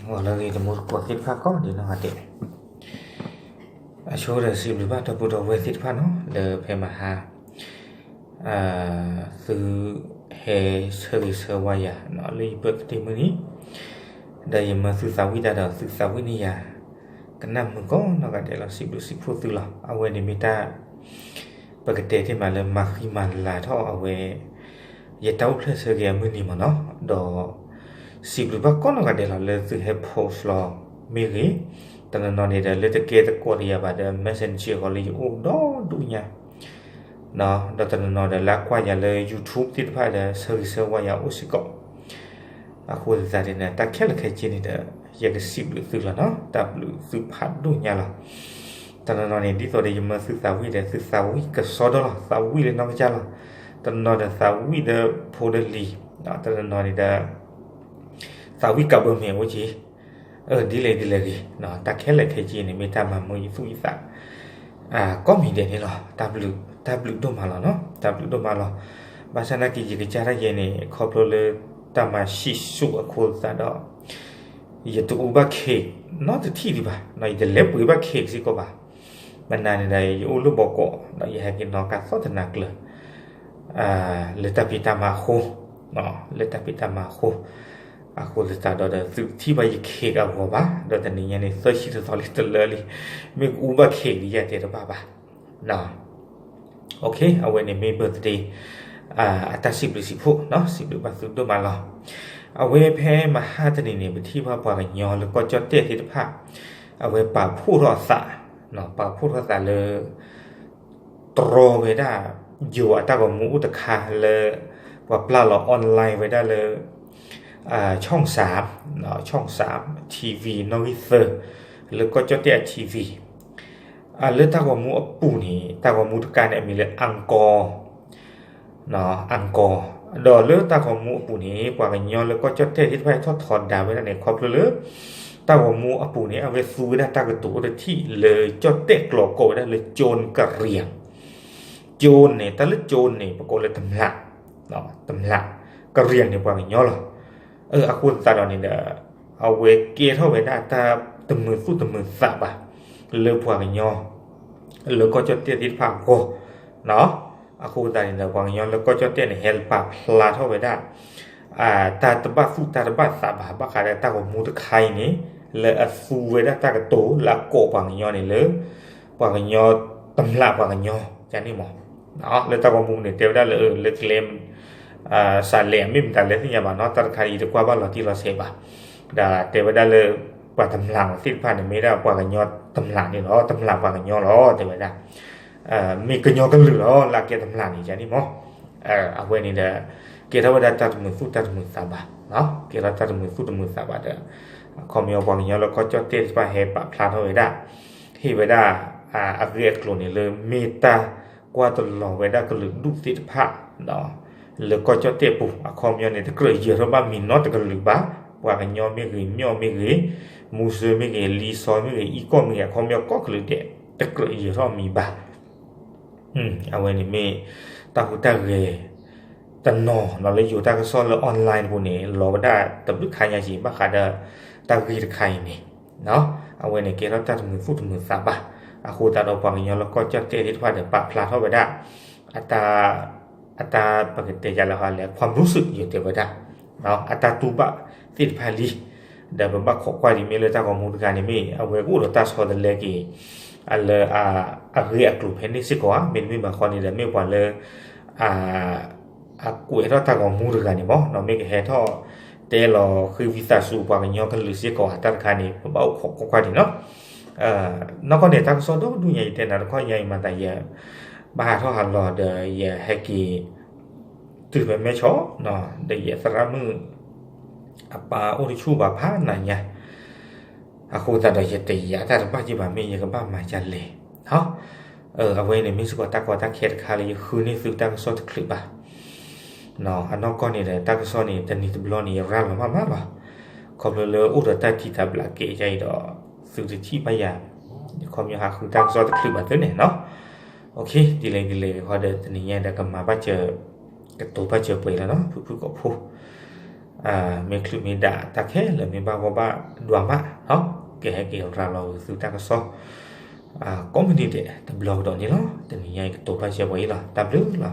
ဂီၤလၢအဂ့ၤ တံၤသကိးသ့ၣ်တဖၣ်ကိးဂၤဒဲးနီၢ်ဂၤဒဲး, အဆိဒီးစံးဘျုးဘၣ်ဒီပုၢ်ဒီဝဲၢ်သ့ၣ်တဖၣ်နီၤ လၢဖဲမဟါ သုဟဲဆၢဂ့ၤဆၢဝါယၤနီၤ လၢယ birthday မုၢ်နံၤ, ဒီးယမၢသုသးဝံၣ်တၢ်ဒီးသုသးဝံၣ်န့ၢ်ယၤ ကနၣ်မုာ်ကိးနီၢ်ဂၤဒဲးလီၤ စံးဘျုးစံးဖှိၣ်သုလီၤ. အဝဲန့ၣ်မ့ၢ်တၢ် ပကတဲတ့ၢ်မးလၢမၤဃံမၤလၤထီၣ်အဝဲ ယတၢ်အိၣ်ဖျဲၣ်ဆၢက့ၤအမုၢ်နံၤမ့ၢ်နီၤ, ဒီး စံးဘျုးဘၣ်ကိးနီၢ်ဂၤဒဲးလီၤ လၢသုဟဲ post လီၤမ့ၢ်ဂ့ၤ, တနီၤနီၤန့ၣ်ဒီးလၢတကဲသကိးဒီးယၤဘၣ်ဒီး messenger အဂီၢ်လၢယအိၣ်ဒီဒူၣ်ညါ ဒီးတနီၤနီၤဒီးလၢအကွၢ်ယၤလၢ YouTube သ့ၣ်တဖၣ်ဒီး ဆၢဂ့ၤဆၢဝါယၤအိၣ်စ့ၢ်ကီး, အဃိသတးန့ၣ်ဒီး တၢ်ခဲလၢာ်ခဲဆ့န့ၣ်ဒီး ယကစံးဘျုးသုလီၤနီၤ တၢ်ဘျုးသုဖးဒိၣ်ညါလီၤ. တနီၤနီၤန့ၣ် ဒ်သိးဒီးယမၢသုသးဝံၣ်ဒီး သုသးဝံၣ်ကစီဒီလီၤ သးဝံၣ်လၢနီၢ်ကစၢ်လီၤ, တနီၤဒီးသးဝံၣ်ဒီးဖိဒီးလံၤ, တနီၤနီၤန့ၣ်ဒီး သးဝံၣ်ကးဘၢမ့ၢ်အိၣ်က့ၤ, ဒ်လဲၣ်ဒ်လဲၣ်ဂ့ၤ, တၢ်ခဲလၢာ်ခဲဆ့န့ၣ် မ့ၢ်တၢ်မၤမုာ်ယသူၣ်ယသး ကိးမံၤဒဲးန့ၣ်လီၤ. တၢ်ဘျုးဒိၣ်မးလီၤနီၤ တၢ်ဘျုးဒိၣ်မးလီၤ. ဘၣ်ဆၣ်နာ်က့ ယကစၢ်တၢ်ယဲန့ၣ် ခီဖျိလၢတၢ်မၤဆံးဆူၣ်အဃိသတးဒီး ယတအူဘၣ် cake နီတထံၣ်ဒံးဘၣ်, ယတလဲၤပှ့ၤဘၣ် cake စ့ၢ်ကီးဘၣ်. မနုၤန့ၣ်ဒီး ယအိၣ်လၢဘီကီး ဒီးယဟဲက့ၤနီၣ်ကါသီၣ်တနၤကျၢၤ လၢတၢ်ဖံးတၢ်မၤအဃိ, လၢတၢ်ဖံးတၢ်မၤအဃိ, အဃိသတးဒီး သုတထံၣ်ဘၣ်ယ cake အဂီၤဘၣ်, ဒီးတနံၤညါန့ၣ် သၢဆံတသီလံတလၢလံ, မ့ၢ်ကအူဘၣ် cake ဒ်ယတဲတဘၣ်ဘၣ်. အဝဲန့ၣ်မ့ၢ် birthday အတၢ်စံးဘျုးစံးဖှိၣ်, စံးဘျုးဘၣ်သုဒိၣ်မးလီၤ. အဝဲဖဲမဟါတနံၤန့ၣ် ပထံၣ်ဘၣ်ပှၤကညီလၢကီၢ်ကၠီၣ်တဲၣ်သ့ၣ်တဖၣ် အဝဲပာ်ဖှိၣ်ထီၣ်အသး, ပာ်ဖှိၣ်ထီၣ်သးလၢ တြီဝဲဒၣ် ယိၤအတၢ်ဂီၤမူအိၣ်တခါလၢ ပှၤပျၢ်လီၤ online ဝဲဒၣ်လၢ ช่องสาม, ช่องสาม TV နီၣ်ဂံၢ်သၢ, လၢကီၢ်ကၠီၣ်တဲၣ်အ TV, လၢတၢ်ဂီၤမူအပူၤန့ၣ် တၢ်ဂီၤမူတခါန့ၣ် အမံၤလၢ အၣ်ကီၢ် အၣ်ကီၢ်, ဒီးလၢတၢ်ဂီၤမူအပူၤန့ၣ် ပှၤကညီလၢကီၢ်ကၠီၣ်တဲၣ်သ့ၣ်တဖၣ်ထီၣ်ထီဒါဝဲဒၣ်န့ၣ် ခီဖျိလၢ တၢ်ဂီၤမူအပူၤန့ၣ် အဝဲသူဝဲဒၣ်တၢ်ကတိၤအိၣ်တထံၣ်လၢကၠီၣ်တဲၣ်ကျိာ် ကိးဝဲဒၣ်လၢ ကၠိၣ်ကရံၣ်, ကၠိၣ်န့ၣ် တၢ်လၢကၠိၣ်န့ၣ် ပကိးလၢတမျၢ်, တမျၢ်, ကရံၣ်န့ၣ် ပှၤကညီလီၤ. အဃိသတးဒီးန့ၣ်ဒီး အဝဲကဲထီၣ်ဝဲဒၣ်တၢ်တမုာ်သူၣ်တမုာ်သးဘၣ် လၢပှၤကညီ လၢကီၢ်ကၠီၣ်တဲၣ်သ့ၣ်တဖၣ်အဂီၢ်, အဃိသတးန့ၣ်ဒီး ပှၤကညီလၢကီၢ်ကၠီၣ်တဲၣ်န့ၣ် ဟဲပာ်ဖျါထီၣ်ဝဲဒၣ် တၢ်တဘၣ်သူၣ်တၢ်တဘၣ်သးဘၣ် ဘၣ်ဃးဒီးတၢ်ဂီၤမူတခါအံၤန့ၣ် လၢအသူဝဲဒၣ်တၢ်ကတိၤလၢအကိးပှၤကညီန့ၣ်လၢ ပှၤကညီ တမျၢ်ပှၤကညီ န့ၣ်မး, လၢတၢ်ဂီၤမူန့ၣ် တဲဝဲဒၣ်လၢ လၢကျဲ စးလဲၣ် မ့ၢ်မတၤလဲၣ်သ့ၣ်ညါဘၣ်နီၤ တၢ်တခါအံၤယတကွၢ်ဘၣ်လီၤတံၢ်လီၤဆဲးဘၣ်, ဒီးတဲဝဲဒၣ်လၢ ပှၤတမျၢ်သ့ၣ်တဖၣ်န့ၣ် မ့ၢ်ဒၣ်ပှၤကညီတမျၢ်န့ၣ်လီၤ တမျၢ်ပှၤကညီလီၤ တဲဝဲဒၣ် မ့ၢ်ကညီကလုာ်လီၤ လၢအကဲတမျၢ်န့ၣ် န့ၣ်မး, အဝဲန့ၣ်ဒီး ကဲထီၣ်ဝဲဒၣ်တၢ်တမုာ်သူၣ်တၢ်တမုာ်သးဘၣ်, ကဲထီၣ်တၢ်တမုာ်သူၣ်တမုာ်သးဘၣ်ဒီး အခီပညီပှၤကညီလၢကီၢ်ကၠီၣ်တဲၣ်တဖၣ်ဟဲပာ်ဖျါထီၣ်ဝဲဒၣ် ဟ့ၣ်ဝဲဒၣ် အဂ့ၢ်အကျိၤန့ၣ်လၢမ့ၢ်တၢ်ကွၢ်တလီၤဝဲဒၣ်ကလုာ်ဒူၣ်သ့ၣ်တဖၣ် လၢကီၢ်ကၠီၣ်တဲၣ်ပူၤ အခီပညီန့ၣ် တကြၢးယၢၤထီၣ်ဘၣ်မံၤနီတကလုာ်ဘၣ်, ပှၤကညီမ့ၢ်ဂ့ၤ မၠီၣ်မ့ၢ်ဂ့ၤ, မူစၢမ့ၢ်ဂ့ၤ, လံာ်စီမ့ၢ်ဂ့ၤ, အံကီၢ်မ့ၢ်ဂ့ၤ, အခီပညီကိးကလုာ်ဒဲး တကြၢးယၢၤထီၣ်မံၤဘၣ်. အဝဲန့ၣ်မ့ၢ် တၢ်ဟူးတၢ်ဂဲၤ တနီၤလီၤ လၢယိၤတၢ်ကစီၣ်လၢ online ပူၤန့ၣ် လီၤဝဲဒၣ်တဘျုးခါညါက့ၤ ဘၣ်ဃးဒီး တၢ်ဂ့ၢ်တခါအံၤန့ၣ် အဝဲန့ၣ်ကဲထီၣ်တၢ်တမုာ်သူၣ်တမုာ်သးဘၣ်. အဃိသတးဒီးပှၤကညီလၢကီၢ်ကၠီၣ်တဲၣ်သ့ၣ်တဖၣ်ဒီး ပာ်ဖျါထီၣ်ဝဲဒၣ် အတၢ် အတၢ်ပကတဲယၤလၢဟီလဲၣ် ความรู้สึก ယတဲဝဲဒၣ် အတၢ်တူၢ်ဘၣ်သ့ၣ်တဖၣ်လံ, ဒီးပဘၣ်ခိးကွၢ်ဒ်မ့ၢ်လၢတၢ်ဂီၤမူတဂၤန့ၣ်မ့ၢ် အဝဲကအိၣ်ဒီးတၢ်ဆီတလဲက့ၤ အလၢ အဂ့ၢ်အကျိၤဖဲန့ၣ်စ့ၢ်ကီးဧါ, မ့တမ့ၢ်ဘၣ်ဃီန့ၣ်ဒီး မ့ၢ်ပှၤလၢ အကွဲးထီၣ်တၢ်ဂီၤမူတဂၤန့ၣ်မး မ့ၢ်ကဟဲထီၣ်တဲလီၤဃ့ဝံသးစူၤပှၤကညီကလုာ်စ့ၢ်ကီးဧါ တၢ်တခါန့ၣ် ပဘၣ်အိၣ်ခိးကွၢ်ကွၢ်ဒံးနီၤ. နီၢ်ကီၢ်န့ၣ် တၢ်ကစီၣ်ဒီဒူၣ်ညါ ယတဲနၤတခီညါအံၤမၤသးယဲ ဘၣ်ဟးထီၣ်ဟးလီၤဒီးယဟဲက့ၤ တုၤဖဲမဲဆီး ဒီးယသရၣ်မုၣ် အပၢ်အိၣ်တဆူၣ်ဘၣ်ဖးနၤညါ အဃိသတးဒီးယတယာ်တၢ်တဘၣ်က့ၤဘၣ် မ့ၢ်ယကဘၣ်မၤဒ်လဲၣ်. အဝဲန့ၣ်မ့ၢ်စ့ၢ်ကီးတၢ်ကီတၢ်ခဲတခါလၢယဃုန့ၢ်သုတၢ်ကစီၣ်တချုးဘၣ်. အနီၢ်ကီၢ်န့ၣ်ဒီး တၢ်ကစီၣ်န့ၣ် တနံၤတဘျီန့ၣ် ယရၤလီၤမးမးလီၤ. ခီဖျိလၢအိၣ်ဒီးတၢ်ထံၣ်တၢ်ဘျးကဲအံၤဒီး သုတထံၣ်ဘၣ်ယၤ ခီပညီဟးဃုတၢ်ကစီၣ်တချုးဘၣ်သုန့ၣ်နီၤ. ဒ်လဲၣ်ဒ်လဲၣ်ဂ့ၤဃီဒီး တနံၤညါဒီးကမၤဘၣ်စၢၤ ကတိၤဘၣ်စၢၤပှဲၤလီၤနီၤ ဖုဖုကိးဖိ မ့ၢ်ချုးမ့ၢ်ဒၣ်တၢ်ခဲလၢာ်မ့ၢ်ဘၣ်ဂီၢ်ဘၣ်ဒွးမး, ကဟဲက့ၤရၤလီၤဂုာ်သုတၢ်ကစီၣ်ကိးမုၢ်နံၤဒဲးတဘျီကဒီးန့ၣ်လီၤ. တနံၤညါအံၤကတိၤတၢ်ဆဲပှဲၤအံၤလီၤ. တၢ်ဘျုးလီၤ.